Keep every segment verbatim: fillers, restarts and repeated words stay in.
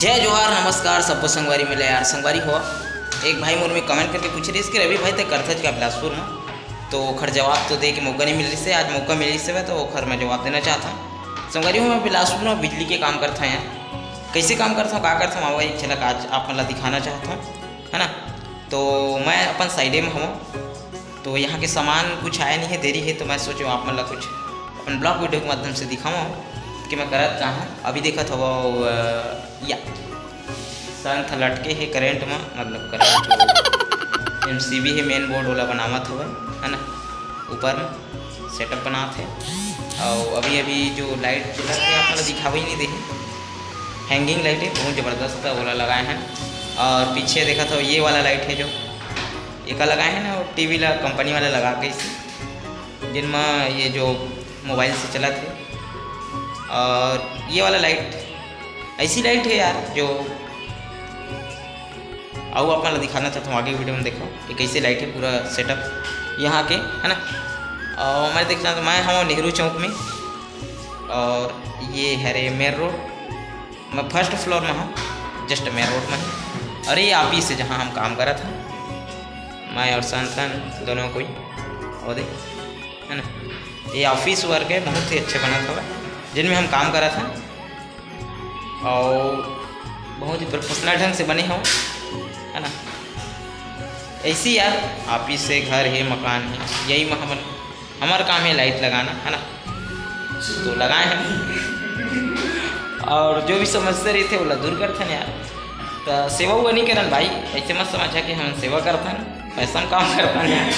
जय जोहार, नमस्कार सबो संगवारी मिले यार। संगवारी हो, एक भाई मोर में comment करके पूछ रहिस कि रवि भाई, ते करथच का बिलासपुर में? तो ओखर जवाब तो दे के मौका नहीं मिल रहिस हे, आज मौका मिल रहिस हे, तो ओखर मैं जवाब देना चाहत हूँ। संगवारी हो, मैं बिलासपुर में बिजली के काम करत हूँ यार। कैसे काम करत हूँ, का करत हूँ, मैं एक झलक आज आप मन ला दिखाना चाहत हूँ, है ना? तो मैं अपन side में हूँ, तो यहाँ के सामान कुछ आया नहीं है, देरी है, तो मैं सोचो आप मन ला कुछ अपन vlog video के माध्यम से दिखाऊँ कि मैं करत का हूँ। अभी देखत हवो, अ, या संत लटके हे current में, मतलब current MCB हे, main board वाला बनावत हवे, है ना, ऊपर में setup बनात हे। और अभी अभी जो light चलत हे, आप मन ला दिखावे ही नहीं दे, hanging light है, बहुत जबरदस्त है, ओला लगाए हैं। और पीछे देखत हो, ये वाला light है जो एका लगाए हैं ना, वो TV ला company वाला लगा के इसे, जिनमा ये जो mobile से चलत है। और ये वाला light ऐसी light है यार, जो अउ आप मन ला दिखाना चाहता हूँ आगे video में। देखो, ये कैसे light है, पूरा setup यहाँ के, है ना। और मैं देखना तो मैं हूँ नेहरू चौक में, और ये हरे main road, मैं first floor में हूँ, just main road में। और ये office है जहाँ हम काम करत हन, मैं और संतन दोनों कोई, और देख, है ना, ये office work है, बहुत ही अच्छे बनत हवे, जिनमें हम काम करत हन, और बहुत ही professional ढंग से बने हो, है ना। ऐसी यार, office से घर है, मकान है, यही में हमन, हमार काम है light लगाना, है ना, तो लगाए हैं। और जो भी समस्या रहिथे, ओला दूर करथन यार। तो सेवा हुआ नहीं करन भाई, ऐसे मत समझा कि हम सेवा करथन, पैसा में काम करथन यार,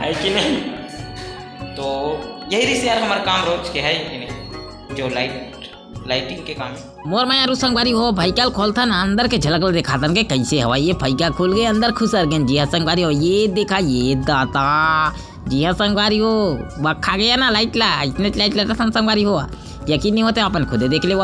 है कि नहीं? तो यही रहिस यार हमार काम रोज के, है कि नहीं, जो light, lighting के काम है। मोर मयारू संगवारी हो, फइका ल खोलथन, अंदर के झलक ल देखाथन के कैसे हवय। ये फइका खुल गए, अंदर खुसर गेन। जी हाँ संगवारी हो, ये देखा, ये दाता। जी हाँ संगवारी हो, बखा गया ना light ला, इसने light ला रसन संगवारी हो। यकीन नहीं होते, अपन खुदे देख ले।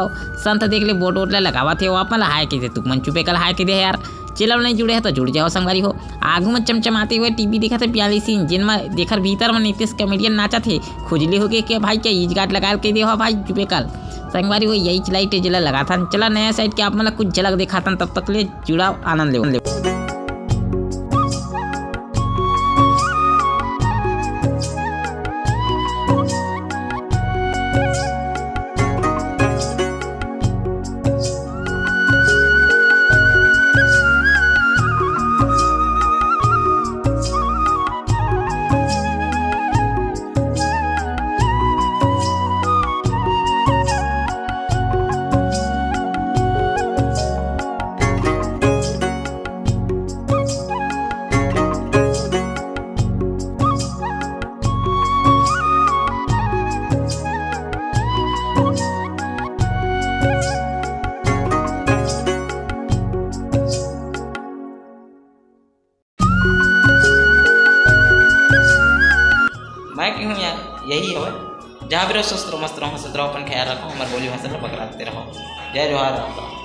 संत देख ले, board वोट ला लगावत हे, अपन ला हाय कहिथे, तुक मन चुपे कल हाय कहिथे यार। Channel नहीं जुड़े है तो जुड़ जाओ संगवारी हो। आगू में चमचमाते हुए TV देखत हे प्याली scene, जिन में देख भीतर में नीतीश comedian नाचत हे। खुजली हो गए के भाई, क्या ईज गार्ड लगा के दे हो भाई, चुपे कल। संगवारी हो, यही light है जेला लगाथन। चला नया side के आप मन ला कुछ झलक देखाथन, तब तक ले जुड़ाव, आनंद लेव। मैं कहूँ यार, यही हवय। जहाँ भी रहो, स्वस्थ रहो, मस्त रहो, हंसत रहो, अपन ख्याल रखो, हमारे बोली भाषा ला पकड़ाते रहो। जय जोहार, राम राम।